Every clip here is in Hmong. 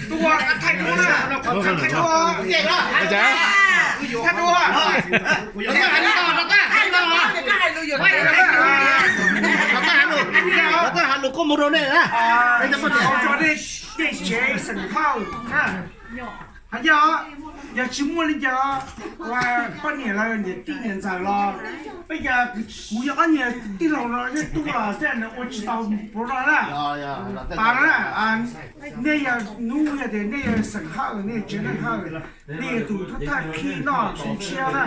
Tua, thay đua nè. Thay đua. Thay đua. Rov qab hais lus koj mus rau nej na. Rau nej tej tsev xeem Hawj na. Yog, yog tsis muaj li cas, poj niam los niam tij niam ntxawm los, peb cov, kuv yog ob niag tij laug los yeej tuaj los tej ua tsis tau mus rau na. Pas na, nej yog hnub yog tias nej yog xeem Hawj, nej yog tsev neeg Hawj, nej yog tus thawj thawj khib noj xyoo tshiab na.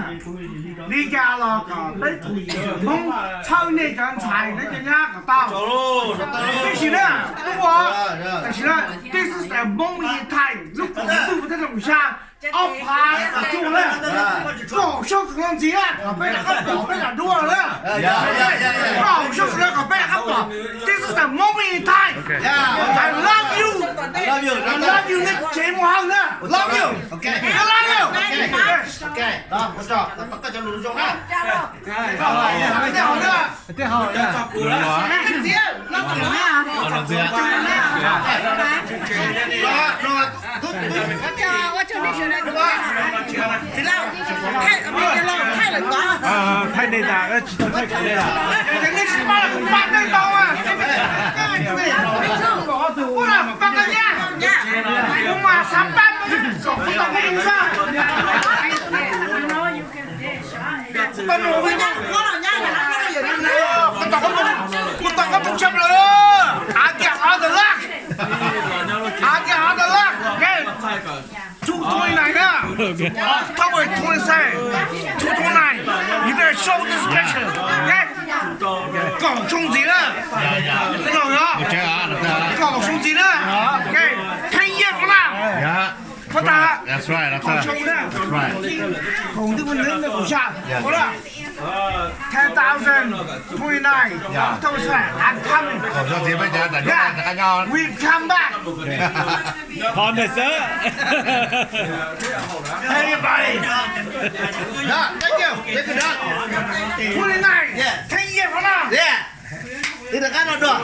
Li cas los kom peb tus Hmoob txhawb nej cov ntxhais nej cov nyab kom tau. Tab sis na, tub, tab sis na, this is the moment in time, lub kaum ntuj thiab lub xya, ob phav kaum cuaj na, kaum xyoo txwm los ntxiv na, kom peb rov qab pom peb zos dua na. Kaum xyoo txwm los kom peb rov qab pom. This is the moment in time. I love you. I love you, nej tsev Mus Hawj na. Love you. I love you. Thaij nej tas, tsis tau thaij kom nej. Kuv tau koj mus tshaj plaws. I get all the luck. I get all the luck. Okay. Two twenty-nine na. October twenty-seven, two twenty-nine. You better show this picture. Okay. Kaum xyoo ntxiv na. Kaum xyoo ntxiv na. Okay. Ten years from now. That's right, that's right. That's right. Ten thousand twenty-nine. Yeah. October, I'm coming. Kaum xyoo ntxiv peb cov nram nroog nyob. We come back. Promise, sir. Everybody. Yeah, thank you. Thank you, Doc. Twenty-nine. Yeah. Ten years from now. Yeah. Twb rov qab no dua.